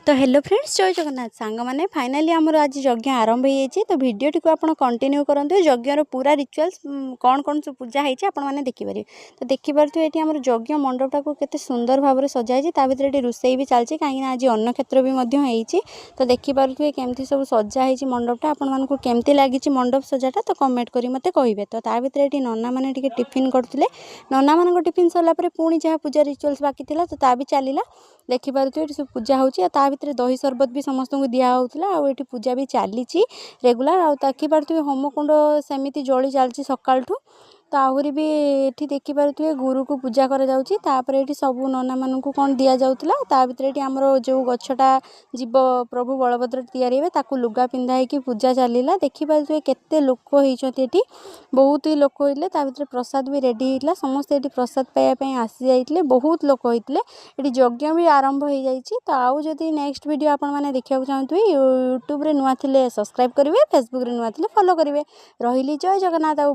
ତ hello friends, ଜୟ ଜଗନ୍ନାଥ ସାଙ୍ଗମାନେ। Finally ଆମର ଆଜି ଯଜ୍ଞ ଆରମ୍ଭ ହେଇଯାଇଛି। ତ ଭିଡ଼ିଓଟିକୁ ଆପଣ କଣ୍ଟିନ୍ୟୁ କରନ୍ତୁ। ଯଜ୍ଞର ପୁରା ରିଚୁଆଲ୍ସ କ'ଣ କ'ଣ ସବୁ ପୂଜା ହେଇଛି, ଆପଣମାନେ ଦେଖିପାରିବେ। ତ ଦେଖିପାରୁଥିବେ, ଏଠି ଆମର ଯଜ୍ଞ ମଣ୍ଡପଟାକୁ କେତେ ସୁନ୍ଦର ଭାବରେ ସଜା ହେଇଛି। ତା ଭିତରେ ଏଠି ରୋଷେଇ ବି ଚାଲିଛି, କାହିଁକିନା ଆଜି ଅନ୍ନକ୍ଷେତ୍ର ବି ମଧ୍ୟ ହେଇଛି। ତ ଦେଖିପାରୁଥିବେ କେମିତି ସବୁ ସଜା ହେଇଛି ମଣ୍ଡପଟା। ଆପଣମାନଙ୍କୁ କେମିତି ଲାଗିଛି ମଣ୍ଡପ ସଜାଟା, ତ କମେଣ୍ଟ କରି ମୋତେ କହିବେ। ତ ତା ଭିତରେ ଏଠି ନନାମାନେ ଟିକେ ଟିଫିନ୍ କରୁଥିଲେ। ନନାମାନଙ୍କ ଟିଫିନ୍ ସରିଲା ପରେ ପୁଣି ଯାହା ପୂଜା ରିଚୁଆଲ୍ସ ବାକି ଥିଲା, ତ ତା ବି ଚାଲିଲା। ଦେଖିପାରୁଥିବେ, ଏଠି ସବୁ ପୂଜା ହେଉଛି ଆଉ ତା ଭିତରେ ଦହି ସରବତ ବି ସମସ୍ତଙ୍କୁ ଦିଆ ହେଉଥିଲା। ଆଉ ଏଠି ପୂଜା ବି ଚାଲିଛି ରେଗୁଲାର। ଆଉ ଦେଖିପାରୁଥିବେ, ହୋମକୁଣ୍ଡ ସେମିତି ଜଳି ଚାଲିଛି ସକାଳଠୁ। ତ ଆହୁରି ବି ଏଠି ଦେଖିପାରୁଥିବେ, ଗୁରୁକୁ ପୂଜା କରାଯାଉଛି। ତାପରେ ଏଠି ସବୁ ନନାମାନଙ୍କୁ କ'ଣ ଦିଆଯାଉଥିଲା। ତା ଭିତରେ ଏଠି ଆମର ଯେଉଁ ଗଛଟା ଯିବ, ପ୍ରଭୁ ବଳଭଦ୍ର ତିଆରି ହେବେ, ତାକୁ ଲୁଗା ପିନ୍ଧା ହେଇକି ପୂଜା ଚାଲିଲା। ଦେଖିପାରୁଥିବେ କେତେ ଲୋକ ହେଇଛନ୍ତି ଏଠି, ବହୁତ ହି ଲୋକ ହେଇଥିଲେ। ତା ଭିତରେ ପ୍ରସାଦ ବି ରେଡ଼ି ହେଇଥିଲା। ସମସ୍ତେ ଏଠି ପ୍ରସାଦ ପାଇବା ପାଇଁ ଆସିଯାଇଥିଲେ। ବହୁତ ଲୋକ ହେଇଥିଲେ ଏଠି। ଯଜ୍ଞ ବି ଆରମ୍ଭ ହେଇଯାଇଛି। ତ ଆଉ ଯଦି ନେକ୍ସଟ ଭିଡ଼ିଓ ଆପଣମାନେ ଦେଖିବାକୁ ଚାହୁଁଥିବେ, ୟୁଟ୍ୟୁବରେ ନୂଆ ଥିଲେ ସବସ୍କ୍ରାଇବ୍ କରିବେ, ଫେସବୁକ୍ରେ ନୂଆ ଥିଲେ ଫଲୋ କରିବେ। ରହିଲି, ଜୟ ଜଗନ୍ନାଥ। ଆଉ